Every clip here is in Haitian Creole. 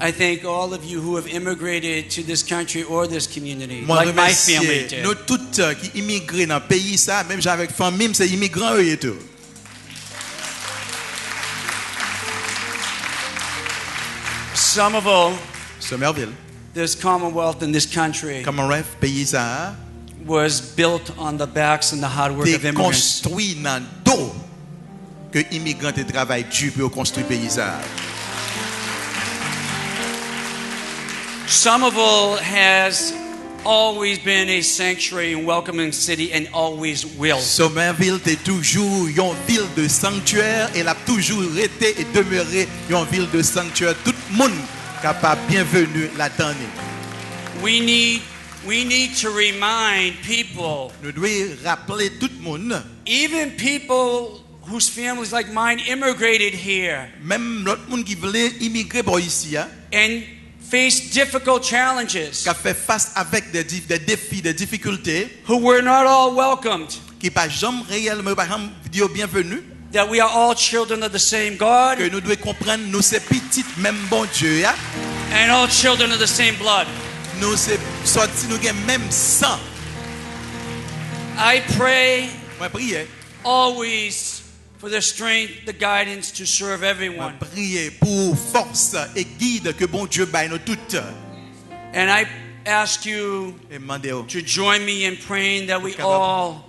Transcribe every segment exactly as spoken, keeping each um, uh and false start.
I thank all of you who have immigrated to this country or this community, Mwen like my family remèsye did. Nou tout, uh, ki imigre nan peyi sa, menm jan avèk fanmi m, se imigran yo ye tou. Somerville, Somerville, this Commonwealth in this country, Commonwealth, peyi sa a, was built on the backs and the hard work te of immigrants. Konstwi nan do ke imigran te travay di pou yo konstwi peyi sa a. Somerville has always been a sanctuary and welcoming city and always will. Somerville te toujou yon vil de sanctuary e l ap toujou rete e demere yon vil de sanctuary. Tout moun kapab byenveni ladan li. We need, we need to remind people, Nou dwe raple tout moun, even people whose families like mine immigrated here menm lòt moun ki vle imigre bò isi a, and face difficult challenges, k ap fè fas avèk de di-, de defi, de difikilte, who were not all welcomed, ki pa janm reyèlman, yo pa janm di yo byenveni, that we are all children of the same God ke nou dwe konprann nou se pitit menm Bondye a, and all children of the same blood. Nou se sòti, nou gen menm san. I pray Mwen priye. Always for the strength, the guidance to serve Mwen everyone. Priye pou fòs e gid ke Bondye bay nou tout. And I ask you E m mande w to join me in praying that we pou kapab all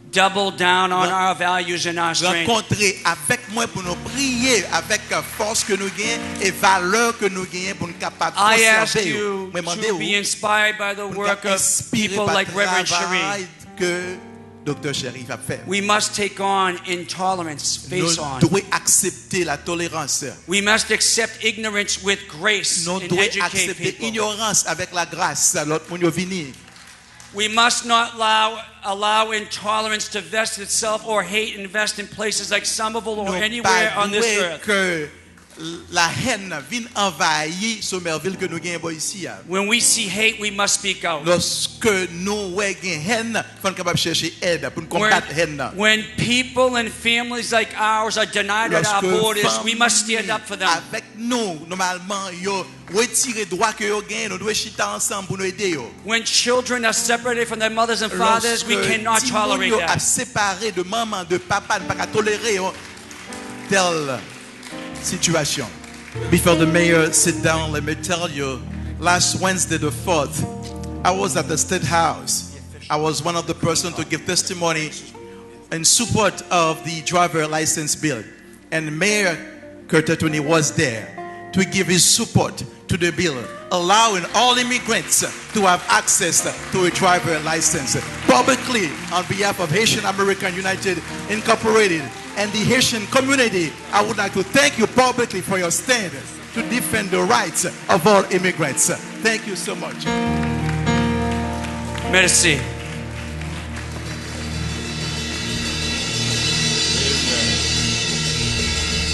double down on ran-, our values and our strength. Rankontre avèk mwen pou nou priye avèk fòs ke nou genyen e valè ke nou genyen pou nou kapab I ask konsève yo. You Mwen mande to w be inspired by the pou w ka work of inspire people pa like Reverend Sherry. Travay ke Doktè Sherry ap fè. We must take on intolerance face on. Nou dwe aksepte la tolerans. We must accept ignorance with grace and educate people. Nou dwe aksepte inyorans avèk lagras, lòt moun yo vini. We must not allow, allow intolerance to vest itself or hate invest in places like Somerville or anywhere on this earth. Nou pa dwe ke lahèn vin anvayi Somerville ke nou genyen bò isi a. When we see hate, we must speak out. Lòske nou wè gen hèn, fò n kapab chèche èd pou n konbat hèn nan. When, when people and families like ours are denied at our borders, we must stand up for them. Lòske fanmi avèk nou, nòmalman, yo retire dwa ke yo genyen, nou dwe chita ansanm pou nou ede yo. When children are separated from their mothers and fathers, we cannot tolerate that. Lòske timoun yo ap separe de manman, de papa, n pa ka tolere yon tèl sitiyasyon. Before the mayor sit down, let me tell you, last Wednesday the fourth, I was at the State House. I was one of the persons to give testimony in support of the driver license bill. And Mayor Curtin Tony was there to give his support to the bill, allowing all immigrants to have access to a driver license. Publicly, on behalf of Haitian American United Incorporated and the Haitian community, I would like to thank you publicly for your stand to defend the rights of all immigrants. Thank you so much. Merci.